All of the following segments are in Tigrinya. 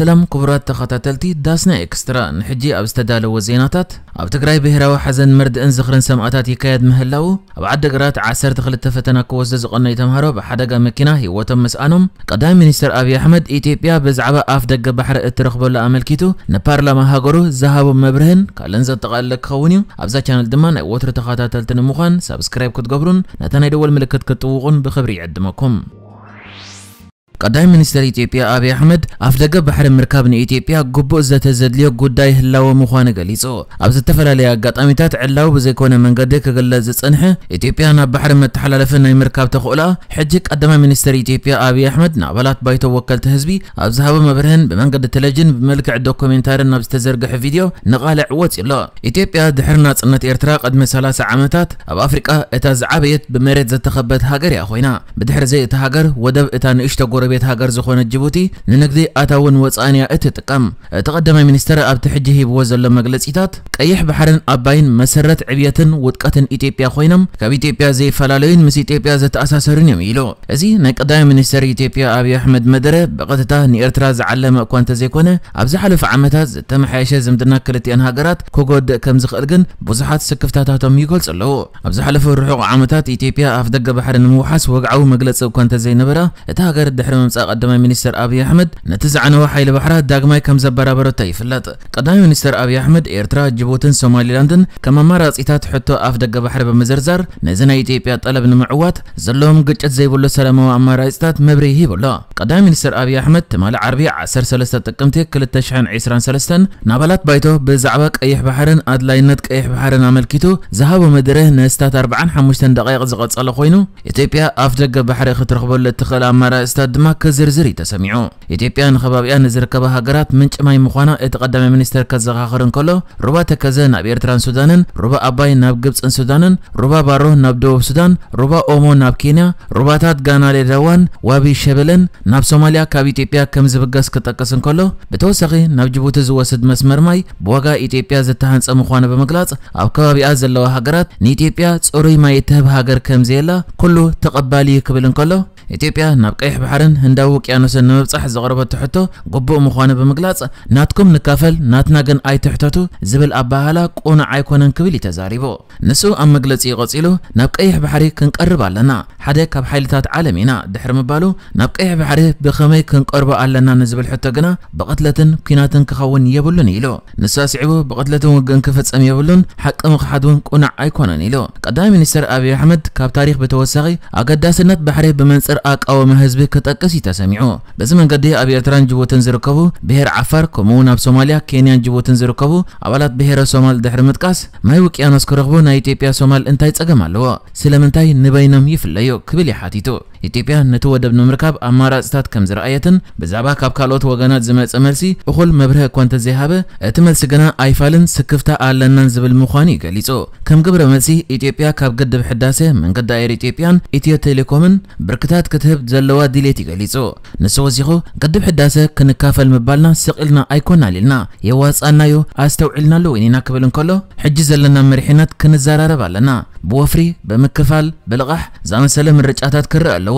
ሰላም ክቡራት ተኸታተልቲ ዳስና ኤክስትራ፣ ንሕጂ ኣብ ዝተዳለወ ዜናታት፣ ኣብ ትግራይ ብሄራዊ ሓዘን መርድእን ዝኽርን ሰማእታት ይካየድ ምህላዉ፣ ኣብ ዓዲግራት ዓሰርተ ክልተ ፈተና ክወስዱ ዝቐነዩ ተምሃሮ ብሓደጋ መኪና ህይወቶም ምስኣኖም፣ ቀዳማይ ሚኒስትር ኣብይ ኣሕመድ ኢትዮጵያ ብዛዕባ ኣፍ ደገ ባሕሪ እትረኽበሉ ኣመልኪቱ ንፓርላማ ሃገሩ ዝሃቦ መብርህን ካልእን ዘጠቓለለ ክኸውን እዩ። ኣብዛ ቻነል ድማ ናይ ወትሩ ተኸታተልቲ ንምዃን ሳብስክራይብ ክትገብሩን ነታ ናይ ደወል ምልክት ክትጥውቑን ብኽብሪ ይዕድመኩም። ቀዳማይ ሚኒስትር ኢትዮጵያ ኣብይ ኣሕመድ ኣፍ ደገ ባሕሪ ምርካብ ንኢትዮጵያ ግቡእ ዘተ ዘድልዮ ጉዳይ ህላወ ምዃኑ ገሊጹ። ኣብ ዝተፈላለየ ኣጋጣሚታት ዕላዊ ብዘይኮነ መንገዲ ክግለጽ ዝጸንሐ ኢትዮጵያ ናብ ባሕሪ መተሓላለፊ ናይ ምርካብ ተኽእሎኣ ሕጂ ቀዳማይ ሚኒስትር ኢትዮጵያ ኣብይ ኣሕመድ ንኣባላት ባይቶ ወከልቲ ህዝቢ ኣብ ዝሃቦ መብርህን ብመንገዲ ቴሌቪዥን ብመልክዕ ዶኩሜንታርን ኣብ ዝተዘርግሐ ቪድዮ ንቓልዕ ወጺኡ ኣሎ። ኢትዮጵያ ድሕሪ ናጽነት ኤርትራ ቅድሚ ሰላሳ ዓመታት ኣብ ኣፍሪቃ እታ ዝዓበየት ብመሬት ዝተኸበት ሃገር እያ ኮይና። ብድሕሪ እዚ እታ ሃገር ወደብ እታ ንእሽቶ ጎረቤት ሃገር ዝኾነት ጅቡቲ ንንግዲ ኣታውን ወጻእን እያ እትጥቀም። እቲ ቀዳማይ ሚኒስትር ኣብቲ ሕጂ ሂብዎ ዘሎ መግለጺታት ቀይሕ ባሕርን ኣባይን መሰረት ዕብየትን ውድቀትን ኢትዮጵያ ኮይኖም ካብ ኢትዮጵያ ዘይፈላለዩን ምስ ኢትዮጵያ ዘተኣሳሰሩን እዮም ኢሉ። እዚ ናይ ቀዳማይ ሚኒስትር ኢትዮጵያ ኣብይ ኣሕመድ መደረ ብቐጥታ ንኤርትራ ዝዓለመ እኳ እንተዘይኮነ ኣብ ዝሓለፈ ዓመታት ዝተመሓየሸ ዝምድና ክልቲኣን ሃገራት ክጎድእ ከም ዝኽእል ግን ብዙሓት ስክፍታታቶም ይገልጹ ኣለዉ። ኣብ ዝሓለፈ ርሑቕ ዓመታት ኢትዮጵያ ኣፍ ደገ ባሕሪ ንምውሓስ ወግዓዊ መግለጺ እኳ እንተዘይነበራ፣ እታ ሃገር ድሕሪ ምምጻእ ቀዳማይ ሚኒስትር ኣብይ ኣሕመድ ነቲ ዘዕነወ ሓይሊ ባሕራ ዳግማይ ከም ዘበራበረቶ ይፍለጥ። ቀዳማይ ሚኒስትር ኣብይ ኣሕመድ ኤርትራ፣ ጅቡትን ሶማሊላንድን ከም ኣማራጺታት ሕቶ ኣፍ ደገ ባሕሪ ብምዝርዛር ነዚ ናይ ኢትዮጵያ ጠለብ ንምዕዋት ዘለዎም ግጭት ዘይብሉ ሰላማዊ ኣማራጺታት መብርሂ ሂቡ ኣሎ። ቀዳማይ ሚኒስትር ኣብይ ኣሕመድ ትማሊ ዓርቢ ዓሰርተ ሰለስተ ጥቅምቲ ክልተ ሽሕን ዕስራን ሰለስተን ንኣባላት ባይቶ ብዛዕባ ቀይሕ ባሕርን ኣድላይነት ቀይሕ ባሕርን ኣመልኪቱ ዝሃቦ መደረ ንኣስታት ኣርባዓን ሓሙሽተን ደቂቕ ዝቐጸለ ኮይኑ፣ ኢትዮጵያ ኣፍ ደገ ባሕሪ ክትረኽበሉ እትኽእል ኣማራጺታት ድማ ክዝርዝር እዩ ተሰሚዑ። ኢትዮጵያ ንከባቢኣ ንዝርከባ ሃገራት ምንጪ ማይ ምዃና እቲ ቀዳማይ ሚኒስትር ከዘኻኽር እንከሎ፣ ሩባ ተከዘ ናብ ኤርትራን ሱዳንን፣ ሩባ ኣባይ ናብ ግብጽን ሱዳንን፣ ሩባ ባሮ ናብ ደቡብ ሱዳን፣ ሩባ ኦሞ ናብ ኬንያ፣ ሩባታት ጋናሌ ዳዋን ዋቢ ሸበለን ናብ ሶማልያ ካብ ኢትዮጵያ ከም ዝብገስ ክጠቅስ እንከሎ፣ ብተወሳኺ ናብ ጅቡቲ ዝወስድ መስመር ማይ ብዋጋ ኢትዮጵያ ዝተሃንጸ ምዃኑ ብምግላጽ፣ ኣብ ከባቢኣ ዘለዋ ሃገራት ንኢትዮጵያ ጽሩይ ማይ እትህብ ሃገር ከም ዘየላ ኩሉ ተቐባሊ እዩ ክብል እንከሎ፣ ኢትዮጵያ ናብ ቀይሕ ባሕርን ህንዳዊ ውቅያኖስን ንምብጻሕ ዘቕረበቶ ሕቶ ግቡእ ምዃኑ ብምግላጽ፣ ናትኩም ንካፈል፣ ናትና ግን ኣይትሕተቱ ዝብል ኣበሃህላ ቅኑዕ ኣይኮነን ክብል እዩ ተዛሪቡ። ንሱ ኣብ መግለጺኡ ቀጺሉ፣ ናብ ቀይሕ ባሕሪ ክንቀርብ ኣለና። ሓደ ካብ ሓይልታት ዓለም ኢና ድሕሪ ምባሉ፣ ናብ ቀይሕ ባሕሪ ብኸመይ ክንቀርቦ ኣለና ንዝብል ሕቶ ግና ብቕትለትን ኲናትን ክኸውን የብሉን ኢሉ። ንሱ ኣስዒቡ፣ ብቕትለትን ውግእን ክፍጸም የብሉን፣ ሓቂ ምኽሓድ እውን ቅኑዕ ኣይኮነን ኢሉ። ቀዳማይ ሚኒስትር ኣብይ ኣሕመድ ካብ ታሪኽ ብተወሳኺ ኣገዳስነት ባሕሪ ብመንጽር ኣቃውማ ህዝቢ ክጠቅስ እዩ ተሰሚዑ። በዚ መንገዲ ኣብ ኤርትራን ጅቡትን ዝርከቡ ብሄር ዓፋር፣ ከምኡ እውን ኣብ ሶማልያ፣ ኬንያን ጅቡትን ዝርከቡ ኣባላት ብሄረ ሶማል ድሕሪ ምጥቃስ፣ ማይ ውቅያኖስ ክረኽቡ ናይ ኢትዮጵያ ሶማል እንታይ ጸገም ኣለዎ? ስለምንታይ ንበይኖም ይፍለዩ? ክብል እዩ ሓቲቱ። ኢትዮጵያ ነቲ ወደብ ንምርካብ ኣማራጽታት ከም ዝረኣየትን ብዛዕባ ካብ ካልኦት ወገናት ዝመጸ መልሲ እኹል መብርሂ እኳ እንተዘይሃበ፣ እቲ መልሲ ግና ኣይፋልን ስክፍታ ኣለናን ዝብል ምዃኑ እዩ ገሊጹ። ከም ግብረ መልሲ፣ ኢትዮጵያ ካብ ግድብ ሕዳሰ፣ መንገዲ ኣየር ኢትዮጵያን ኢትዮ ቴሌኮምን ብርክታት ክትህብ ዘለዋ ድሌት እዩ ገሊጹ። ንሱ ወሲኹ፣ ግድብ ሕዳሰ ክንካፈል ምባልና ስቕ ኢልና ኣይኮናን ኢልና፣ የዋጽኣናዮ፣ ኣስተውዒልናሉ እውን ኢና ክብል እንከሎ፣ ሕጂ ዘለና መሪሕነት ክንዘራረብ ኣለና። ብወፍሪ፣ ብምክፋል፣ ብልቓሕ ዝኣመሰለ ምርጫታት ክረአ ኣለዎ።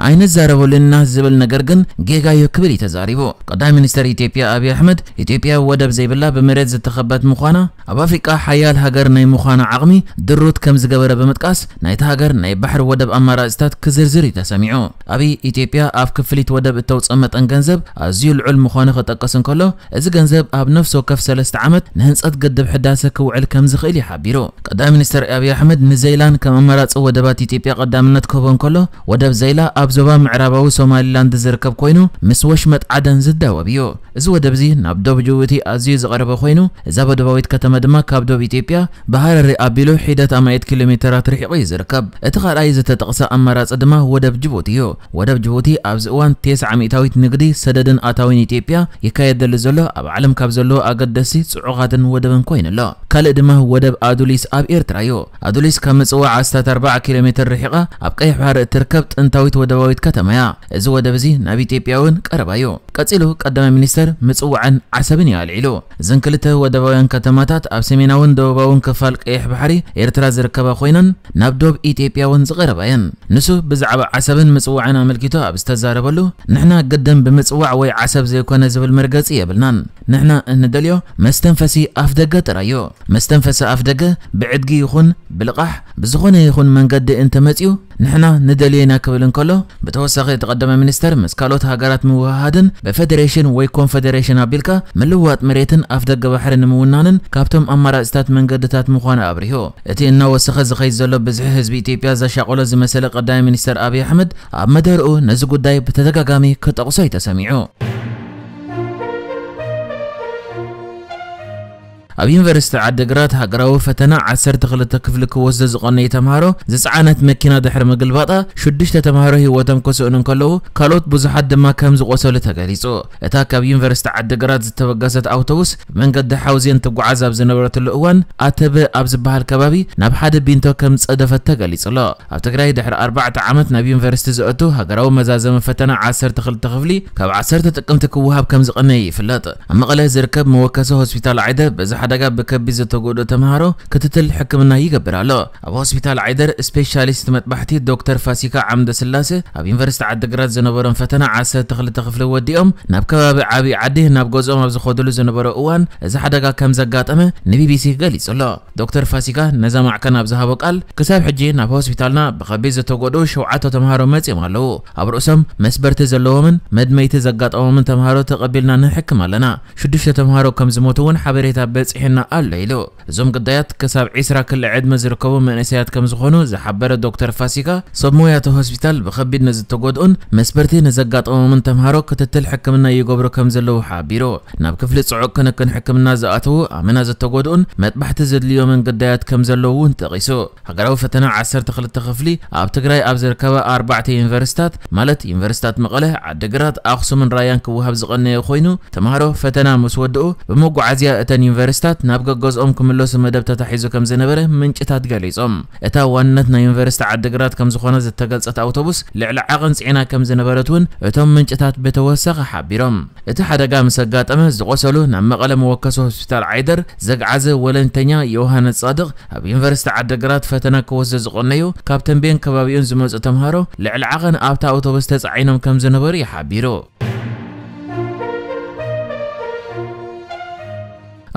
ኣይንዛረበሉን ኢና ዝብል ነገር ግን ጌጋ እዩ ክብል እዩ ተዛሪቡ። ቀዳማይ ሚኒስትር ኢትዮጵያ ኣብይ ኣሕመድ፣ ኢትዮጵያ ወደብ ዘይብላ ብመሬት ዝተኸበት ምዃና፣ ኣብ ኣፍሪቃ ሓያል ሃገር ናይ ምዃና ዓቕሚ ድሩት ከም ዝገበረ ብምጥቃስ፣ ናይታ ሃገር ናይ ባሕሪ ወደብ ኣማራጺታት ክዝርዝር እዩ ተሰሚዑ። ኣብይ፣ ኢትዮጵያ ኣብ ክፍሊት ወደብ እተውፅኦ መጠን ገንዘብ ኣዝዩ ልዑል ምዃኑ ክጠቅስ እንከሎ፣ እዚ ገንዘብ ኣብ ነፍሲ ወከፍ ሰለስተ ዓመት ንህንፀት ግድብ ሕዳሰ ክውዕል ከም ዝኽእል እዩ ሓቢሩ። ቀዳማይ ሚኒስትር ኣብይ ኣሕመድ ንዘይላን ከም ኣማራፂ ወደባት ኢትዮጵያ ቀዳምነት ክህቦ እንከሎ፣ ወደብ ዘይላ ኣብ ዞባ ምዕራባዊ ሶማሊላንድ ዝርከብ ኮይኑ፣ ምስ ወሽመጥ ዓደን ዝዳወብ እዩ። እዚ ወደብ እዚ ናብ ዶብ ጅቡቲ ኣዝዩ ዝቐረበ ኮይኑ፣ እዛ ወደባዊት ከተማ ድማ ካብ ዶብ ኢትዮጵያ ብሃረሪ ኣቢሉ ሒደት ኣማኢት ኪሎ ሜተራት ርሒቑ እዩ ዝርከብ። እቲ ካልኣይ ዝተጠቕሰ ኣማራፂ ድማ ወደብ ጅቡቲ እዩ። ወደብ ጅቡቲ ኣብዚ እዋን ተስዓ ሚእታዊት ንግዲ ሰደድን ኣታዊን ኢትዮጵያ ይካየደሉ ዘሎ ኣብ ዓለም ካብ ዘለዉ ኣገደስቲ ፅዑቓትን ወደብን ኮይኑ ኣሎ። ካልእ ድማ ወደብ ኣዱሊስ ኣብ ኤርትራ እዩ። ኣዱሊስ ካብ ምጽዋዕ ኣስታት ኣርባዓ ኪሎ ሜትር ርሒቓ ኣብ ቀይሕ ባሕሪ እትርከብ ጥንታዊት ወደባዊት ከተማ እያ። እዚ ወደብ እዚ ናብ ኢትዮጵያ እውን ቀረባ እዩ። ቀጺሉ ቀዳማይ ሚኒስተር ምጽዋዕን ዓሰብን እዩ ኣልዒሉ። እዘን ክልተ ወደባውያን ከተማታት ኣብ ሰሜናውን ደቡባውን ክፋል ቀይሕ ባሕሪ ኤርትራ ዝርከባ ኮይነን ናብ ዶብ ኢትዮጵያ እውን ዝቐረባ እየን። ንሱ ብዛዕባ ዓሰብን ምጽዋዕን ኣመልኪቱ ኣብ ዝተዛረበሉ፣ "ንሕና ግድን ብምጽዋዕ ወይ ዓሰብ ዘይኮነ ዝብል መርገጺ የብልናን። ንሕና እንደልዮ መስተንፈሲ ኣፍ ደገ ጥራይ እዩ። መስተንፈሲ ኣፍ ደገ ብዕድጊ ይኹን ብልቓሕ ብዝኾነ ይኹን መንገዲ እንተመጽዩ ንሕና ንደልዮ ኢና" ክብል እንከሎ፣ ብተወሳኺ እቲ ቀዳማይ ሚኒስተር ምስ ካልኦት ሃገራት ምውህሃድን ብፌደሬሽን ወይ ኮንፌደሬሽን ኣቢልካ ምልውዋጥ መሬትን ኣፍ ደገ ባሕሪ ንምውናንን ካብቶም ኣማራጺታት መንገድታት ምዃኑ ኣብሪሁ። እቲ እናወሰኸ ዝኸይድ ዘሎ ብዝሒ ህዝቢ ኢትዮጵያ ዘሻቆሎ ዝመሰለ ቀዳማይ ሚኒስተር ኣብይ ኣሕመድ ኣብ መደርኡ ነዚ ጉዳይ ብተደጋጋሚ ክጠቕሶ እዩ ተሰሚዑ። ኣብ ዩኒቨርሲቲ ዓዲግራት ሃገራዊ ፈተና ዓሰርተ ክልተ ክፍሊ ክወስዶ ዝቐነዩ ተምሃሮ ዝጸዓነት መኪና ድሕሪ ምግልባጣ ሽዱሽተ ተምሃሮ ህይወቶም ክስእኑ እንከለዉ፣ ካልኦት ብዙሓት ድማ ከም ዝቆሰሉ ተገሊጹ። እታ ካብ ዩኒቨርሲቲ ዓዲግራት ዝተበገሰት ኣውቶቡስ ብመንገዲ ሓውዜን ትጓዓዝ ኣብ ዝነበረትሉ እዋን፣ ኣተበ ኣብ ዝበሃል ከባቢ ናብ ሓደ ቢንቶ ከም ዝጸደፈት ተገሊጹ ኣሎ። ኣብ ትግራይ ድሕሪ ኣርባዕተ ዓመት ናብ ዩኒቨርሲቲ ዘእቱ ሃገራዊ መዛዘሚ ፈተና ዓሰርተ ክልተ ክፍሊ ካብ ዓሰርተ ጥቅምቲ ክወሃብ ከም ዝቐነየ ይፍለጥ። ኣብ መቐለ ዝርከብ መወከሲ ሆስፒታል ዓይደር በዚ ሓደጋ ብከቢድ ዝተጎድኡ ተምሃሮ ክትትል ሕክምና ይገብር ኣሎ። ኣብ ሆስፒታል ዓይደር ስፔሻሊስት መጥባሕቲ ዶክተር ፋሲካ ዓምደ ስላሴ ኣብ ዩኒቨርሲቲ ዓዲግራት ዝነበሮም ፈተና ዓሰርተ ክልተ ክፍሊ ወዲኦም ናብ ከባቢ ዓብዪ ዓዲ ናብ ገዝኦም ኣብ ዝኸድሉ ዝነበረ እዋን እዚ ሓደጋ ከም ዘጋጠመ ንቢቢሲ ገሊጹ ኣሎ። ዶክተር ፋሲካ ነዛ ማዕከን ኣብ ዝሃቦ ቃል፣ "ክሳብ ሕጂ ናብ ሆስፒታልና ብኸቢድ ዝተጎድኡ ሸውዓተ ተምሃሮ መጺኦም ኣለዉ። ኣብ ርእሶም መስበርቲ ዘለዎምን መድመይቲ ዘጋጠሞምን ተምሃሮ ተቐቢልና ንሕክም ኣለና። ሽዱሽተ ተምሃሮ ከም ዝሞቱ እውን ሓበሬታ በጺሑና ኣሎ" ኢሉ። እዞም ግዳያት ክሳብ ዒስራ ክሊ ዕድመ ዝርከቡ መንእሰያት ከም ዝኾኑ ዝሓበረ ዶክተር ፋሲካ፣ ሰብ ሞያ እቲ ሆስፒታል ብኸቢድ ንዝተጎድኡን መስበርቲ ንዘጋጠሞምን ተምሃሮ ክትትል ሕክምና ይገብሩ ከም ዘለዉ ሓቢሩ። ናብ ክፍሊ ጽዑቕ ክንክን ሕክምና ዝኣተዉ ኣመና ዝተጎድኡን መጥባሕቲ ዘድልዮምን ግዳያት ከም ዘለዉ እውን ጠቒሱ። ሃገራዊ ፈተና ዓሰርተ ክልተ ክፍሊ ኣብ ትግራይ ኣብ ዝርከባ ኣርባዕተ ዩኒቨርሲታት፣ ማለት ዩኒቨርሲታት መቐለ፣ ዓዲግራት፣ ኣኽሱምን ራያን ክወሃብ ዝቐነየ ኮይኑ፣ ተምሃሮ ፈተና ምስ ወድኡ ብመጓዓዝያ እተን ዩኒቨርሲታት ናብ ገገዝኦም ክምለሱ መደብ ተታሒዙ ከም ዝነበረ ምንጭታት ገሊጾም። እታ ዋንነት ናይ ዩኒቨርሲቲ ዓዲግራት ከም ዝኾነ ዝተገልጸት ኣውቶቡስ ልዕሊ ዓቐን ጽዒና ከም ዝነበረት እውን እቶም ምንጭታት ብተወሳኺ ሓቢሮም። እቲ ሓደጋ ምስ ኣጋጠመ ዝቖሰሉ ናብ መቐለ መወከሲ ሆስፒታል ዓይደር ዘግዓዘ ወለንተኛ ዮሃንስ ጻድቕ፣ ኣብ ዩኒቨርሲቲ ዓዲግራት ፈተና ክወስዱ ዝቐነዩ ካብ ተንቤን ከባቢኡን ዝመጹ ተምሃሮ ልዕሊ ዓቐን ኣብታ ኣውቶቡስ ተጻዒኖም ከም ዝነበሩ ይሓቢሩ።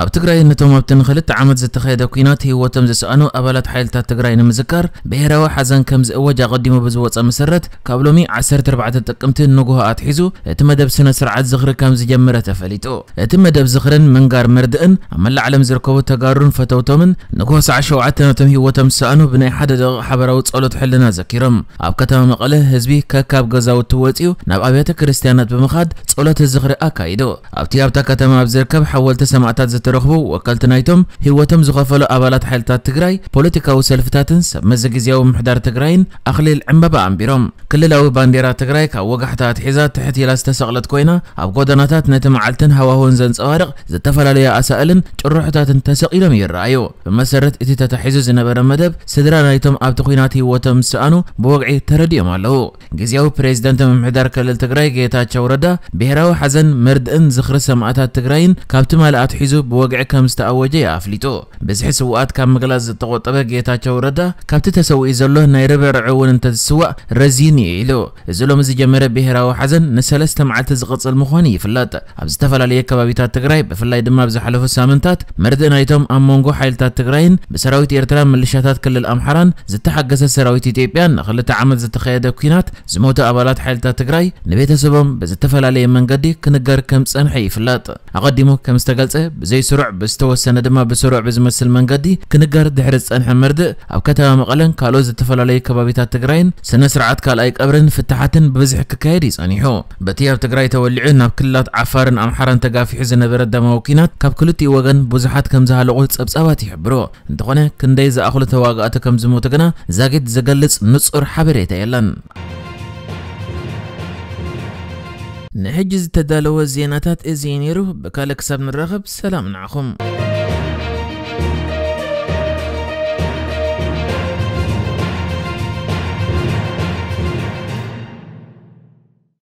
ኣብ ትግራይ ነቶም ኣብቲ ንክልተ ዓመት ዝተኻየደ ኲናት ህይወቶም ዝሰኣኑ ኣባላት ሓይልታት ትግራይ ንምዝካር ብሄራዊ ሓዘን ከም ዝእወጅ ኣቐዲሙ ብዝወፀ መሰረት፣ ካብ ሎሚ ዓሰርተ ኣርባዕተ ጥቅምቲ ንግሆ ኣትሒዙ እቲ መደብ ስነ ስርዓት ዝኽሪ ከም ዝጀመረ ተፈሊጡ። እቲ መደብ ዝኽርን ምንጋር መርድእን ኣብ መላእ ዓለም ዝርከቡ ተጋሩን ፈተውቶምን ንግሆ ሰዓት ሸውዓተ ነቶም ህይወቶም ዝሰኣኑ ብናይ ሓደ ደቂቕ ሓበራዊ ጸሎት ሕልና ዘኪሮም። ኣብ ከተማ መቐለ ህዝቢ ከካብ ገዛውቲ ወጺኡ ናብ ኣብያተ ክርስቲያናት ብምኻድ ጸሎተ ዝኽሪ ኣካይዱ። ኣብቲ ኣብታ ከተማ ኣብ ዝርከብ ሓወልቲ ሰማእታት ዝተረኽቡ ወከልቲ ናይቶም ህይወቶም ዝኸፈሉ ኣባላት ሓይልታት ትግራይ፣ ፖለቲካዊ ሰልፍታትን ሰብ መዚ ግዝያዊ ምምሕዳር ትግራይን ኣኽሊል ዕምበባ ኣንቢሮም። ክልላዊ ባንዴራ ትግራይ ካብ ወጋሕታ ኣትሒዛ ትሕት ኢላ ዝተሰቕለት ኮይና፣ ኣብ ጎደናታት ነቲ መዓልትን ሃዋህውን ዘንጸባርቕ ዝተፈላለያ ኣሳእልን ጭርሖታትን ተሰቒሎም ይረኣዩ። ብመሰረት እቲ ተታሒዙ ዝነበረ መደብ፣ ስድራ ናይቶም ኣብቲ ኲናት ህይወቶም ዝሰኣኑ ብወግዒ ተረዲኦም ኣለዉ። ግዝያዊ ፕሬዚደንት ምምሕዳር ክልል ትግራይ ጌታቸው ረዳ፣ ብሄራዊ ሓዘን መርድእን ዝኽሪ ሰማእታት ትግራይን ካብ ትማሊ ኣትሒዙ ብወግዒ ከም ዝተኣወጀ እዩ ኣፍሊጡ። ብዝሒ ስውኣት ካብ ምግላጽ ዝተቖጠበ ጌታቸው ረዳ፣ ካብቲ ተሰዊኡ ዘሎ ናይ ርብዒ ርዑ እውን እንተዝስዋእ ረዚን እዩ ኢሉ። እዚ ሎሚ ዝጀመረ ብሄራዊ ሓዘን ንሰለስተ መዓልቲ ዝቕጽል ምዃኑ ይፍለጥ። ኣብ ዝተፈላለየ ከባቢታት ትግራይ፣ ብፍላይ ድማ ኣብ ዝሓለፉ ሳምንታት፣ መርድእ ናይቶም ኣብ መንጎ ሓይልታት ትግራይን ብሰራዊት ኤርትራ፣ ምልሻታት ክልል ኣምሓራን ዝተሓገዘ ሰራዊት ኢትዮጵያ ንኽልተ ዓመት ዝተኻየደ ኲናት ዝሞቱ ኣባላት ሓይልታት ትግራይ ንቤተሰቦም ብዝተፈላለየ መንገዲ ክንገር ከም ዝጸንሐ ይፍለጥ። ኣቐዲሙ ከም ዝተገልጸ፣ ብዘይስሩዕ ብዝተወሰነ ድማ ብስሩዕ ብዝመስል መንገዲ ክንገር ድሕሪ ዝጸንሐ መርድእ፣ ኣብ ከተማ መቐለን ካልኦት ዝተፈላለዩ ከባቢታት ትግራይን ስነ ስርዓት ካልኣይ ቀብርን ፍታሓትን ብብዝሒ ክካየድ እዩ ጸኒሑ። በቲ ኣብ ትግራይ ተወሊዑ ናብ ክልላት ዓፋርን ኣምሓራን ተጋፊሑ ዝነበረ ደማዊ ኲናት ካብ ክልቲኡ ወገን ብዙሓት ከም ዝሃለቑ ጸብጻባት ይሕብሩ። እንተኾነ፣ ክንደይ ዝኣኽሉ ተዋጋእቲ ከም ዝሞቱ ግና ዛጊት ዝገልጽ ንጹር ሓበሬታ የለን። ንሕጂ ዝተዳለወ ዜናታት እዚ እዩ ነይሩ። ብካልእ ክሳብ ንራኸብ፣ ሰላም ንዓኹም።